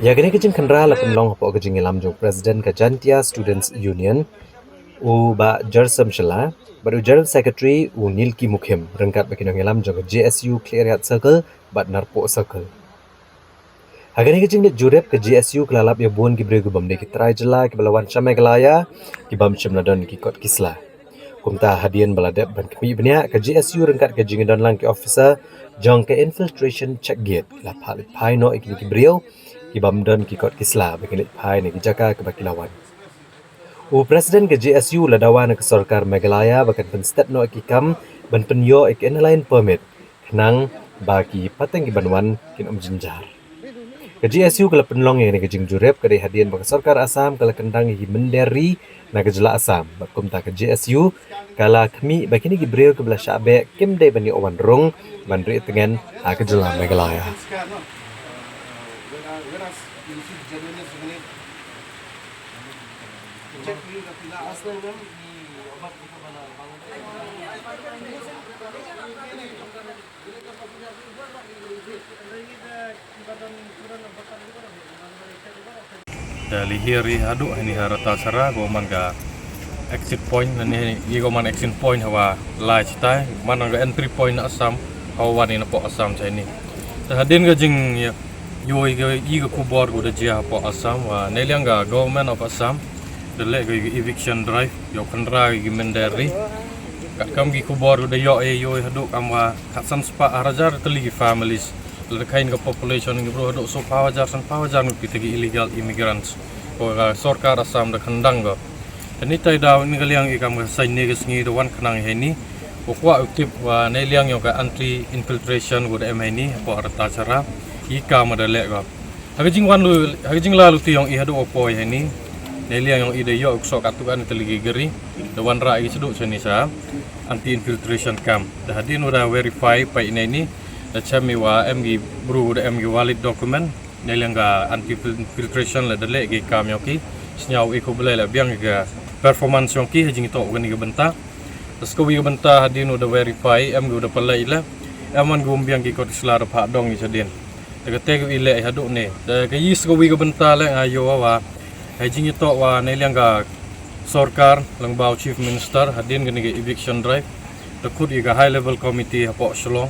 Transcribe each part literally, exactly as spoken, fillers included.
Ïa kane ka jingkhynra la pynlong hapoh ka jingïalam jong President ka Jaintia Students Union, u Bah Jersam Shylla, bad u General Secretary u Nilki Mukhim, ryngkat bad ki nongïalam jong ka J S U Khliehriat Circle bad Narpuh Circle. Ha kane ka jingleit jurip, ka J S U ka la lap ïa bun ki briew ki bym dei ki trai jylla kiba la wan sha Meghalaya, ki bym shym la don ki kot ki sla. Kumta hadien ba la dep ban khmih bniah, ka J S U ryngkat ka jingdon lang ki officer jong ka Infiltration Check Gate la phah leit phai noh ïa kine ki briew ki bym don ki kot ki sla ba kin leit phai na ki jaka kiba ki la wan. U President ka J S U la dawa na ka sorkar Meghalaya ba kan pynstet noh ïa ki kam ban pynïoh ïa ka Inner Line Permit, khnang ba ki pateng ki ban wan kin ym jynjar. Ka J S U ka la pynlong ïa kane ka jingjurip ka dei hadien ba ka sorkar Assam ka la kyndang ïa ki mynder ri na ka jylla Assam, bad kumta ka J S U ka la khmih ba kine ki briew kiba la shah beh kim dei ban ïoh wan rung ban rieh tngen ha ka jylla Meghalaya. Da lihir ïa haduh hani ha Ratacherra, ko man ka exit point, nani ïa ko man exit point hawa lai chitai, man ka entry point na Assam, hawa wan ïa na poh Assam chini. Da hadien ka jing ïa, ïoh ïa ka, ïa ka khubor ko da jia hapoh Assam, wa ne liang ka Government of Assam da leh ka eviction drive, ïoh khynra ïa ki mynder ri. Katkam ki khubor ko da ïoh ïa, ïoh ïa haduh kam wa khatsan spah ar hajar tylli ki families. Lada khain ka population ki briew haduh sawphew hajar, sanphew hajar ngut kita ki illegal immigrants ko ka sorkar Assam da kyndang ko. Te ni tai daw ni ka liang ïa kam ka saiñ ne ka sngi da wan khnang ïa ni. Ko kwah u tip wa ne liang ïa ka anti infiltration ko da em ïa ni ko Ratacherra. Ïa kam da leh ko. Ha ka jingwan lu, ha ka jingla luti ïong i haduh u poi hani. Ne liang ïong i da ïoh u ksoh katto katne tylli ki gari. Da wanrah i shaduh shane sha anti infiltration camp. Da hadien u da verify peit ne ni. Da chem i wa em ki bru da em ki valid document. Ne liang ka anti infiltration la da leh ki kam ïong ki. Sñiaw i khublei la biang ka performance ïong ki ha jingtoh kani ka bynta. Da sa kawi ka bynta hadien u da verify em ki u da pynlait la. Em wan ki um biang ki kot ki sla da phah dong i shadien. Te kata ka i leh haduh ne. Te ka i sa kawi ka bynta leh nga ïoh wa. Ha jingïatoh wa ne liang ka sorkar lyngba u Chief Minister hadien kani ka eviction drive. Te khut i ka high level committee hapoh Shillong.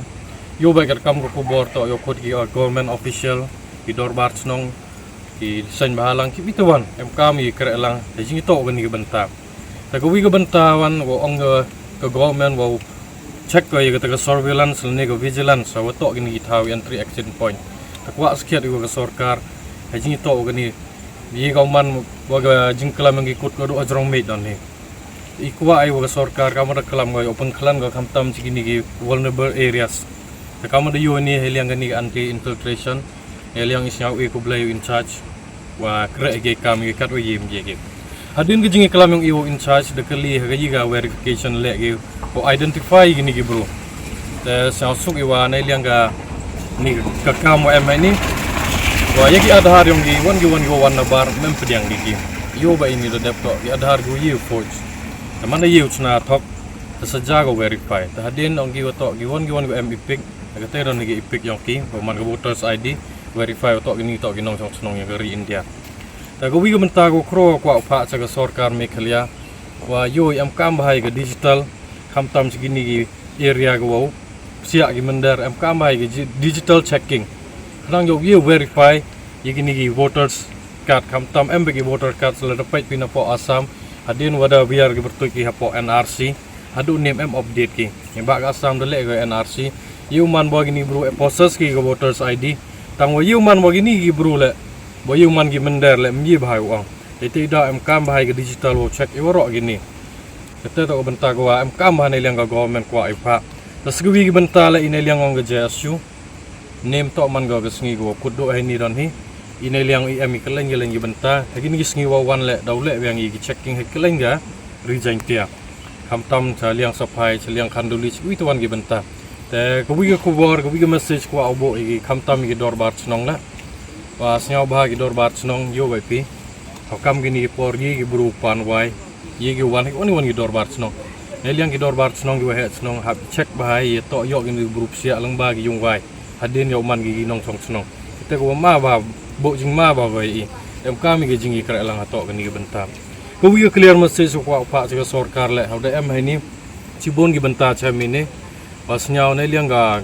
Ïoh ba ka kam ka khubor toh ïoh khut ki, uh, government official, ki dorbar chnong, ki seng bahalang ki bit wan em kam i kreh lang ha jingïatoh kani ka bynta. Te kawi ka bynta wan wa ong ka, ka government wa check ko ïa kata ka surveillance lane ka vigilance wa toh kini ki thaw entry exit point. Te kwah skhiat ïa ka sorkar ha jingïatoh kani ïa ka man wa ka jingklam ïa ki kut ka duh ha jrong meit don hi. I kwah ïa ka sorkar ka mada klam ko ïa u pynkhlaiñ ko khamtam chi kini ki vulnerable areas. Te ka mada ïoh ni ha liang kani ka anti infiltration. Ïa liang i sñiaw i khublei u in charge wa kreh ki kam ki kat wa yim ki ki. Hadien ka jingklam ïong i u in charge da kali ha ka i ka verification leh ki u identify kini ki bru. Te sñiaw suk i wa ne liang ka ni ka kam wa em ni. Wa ïa ki Aadhaar ïong ki wan ki wan ki wan na bar mem pdiang ki ki. Ïoh ba ini da dep toh ki Aadhaar ki u forge. Te man da ïoh chna thok te sa ja ko verify. Te hadien ong ki wa toh ki wan ki wan ki em EPIC. Ka te don ki EPIC ïong ki, ba man ka voters I D, verify toh kini toh ki nongshong shnong ïa ka ri India. Te kawi ka bynta ko kro kwah u phah cha ka sorkar Meghalaya, wa ïoh em kam bha ïa ka digital, khamtam chi kini ki area ko wa u, siah ki mynder em kam bha ïa ka ji-, digital checking. Khnang ïoh ïoh verify ïa kini ki voters card, khamtam em ba ki voter card sa la da peit phi na poh Assam, hadien wa da biar ki pyrtuit ki hapoh N R C. Haduh nym em update ki. Ïa ba ka Assam da leh ka N R C. Ïa u man ba kini bru eh possess ki ka voters I D. Tang wa ïa u man ba kini ki bru leh. Ba ïa u man ki mynder leh myi bha u ong. Ïa te da em kam bha ïa ka digital wa check ïa waroh kini. Kata toh ka bynta ka wa em kam bha ne liang ka government kwah ïa pha. Te sa kawi ki bynta leh i ne liang ong ka J S U. Nym toh man ko ka sngi ko kut duh ha ini don hi. I ne liang i em i kylleng kylleng ki bynta. Ha kini ki sngi wa wan leh daw leh biang i ki checking ha kylleng ka ri Jaintia. Khamtam cha liang Saphai, cha liang Khanduli, cha wi te wan ki bynta. Te kawi ka khubor, kawi ka message kwah u buh i ki khamtam i ki dorbar chnong leh. Wa sñiaw bha ki dorbar chnong ïoh bai phi. Hau kam kini ki por ïa ki bru pan wai. Ïa ki wan, wan, wan ki dorbar chnong. Nai liang ki dorbar chnong ki waheh chnong hap check bha ïa toh ïoh ki ni bru psiah lang ba ki yung wai. Hadien ïoh man ki nongchong chnong. Kita ko ma ba bo jing ma ba wai i. Em kam ki jing i kre lang ha toh ki ni ki bynta. Ko wi ka clear message ko pa ka sorkar le hau da em hai ni. Chibon ki bynta cha mi ni. Ba sñiaw nai liang ka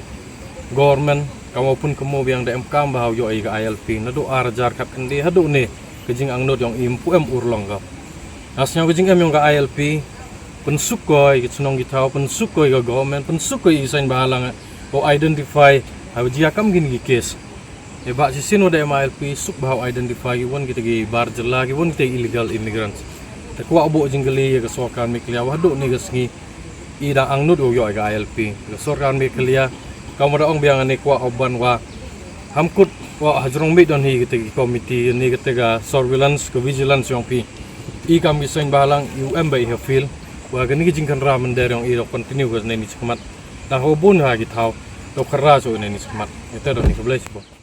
government ka mo pun kamo biang da em kam ba hau ïoh i ka I L P. Na do ar jar kat kendi hadu ni. Ka jing angnud yong im pu em urlong ka. Na sñiaw ka jing em yong ka I L P. Pynsuk ko i ka chnong ki thaw, pynsuk ko i ka government, pynsuk ko i sain ba lang. O identify, ha jia kam gin ki case. E ba si sin o da M I L P, suk ba identify ki won kita ki bar jylla, ki won kita illegal immigrants. Te kwah bo jingkylli ïa ka sorkar Meghalaya, wa do ni ka sngi. I da angnud o ïoh ka I L P. Ka sorkar Meghalaya, kam da ong biang ni kwah o ban wa. Hamkut wa hajrong mi don hi kita ki committee, ni kita ka surveillance, ka vigilance yong pi. I kam ki sain ba lang, U M ba i ha field. Wa ka ni ki jingkan ra mender yong i do continue ka ni ni chikmat. Da ho bun ha ki thaw, do kara so ni ni chikmat. Ita do ni ka blai sibo.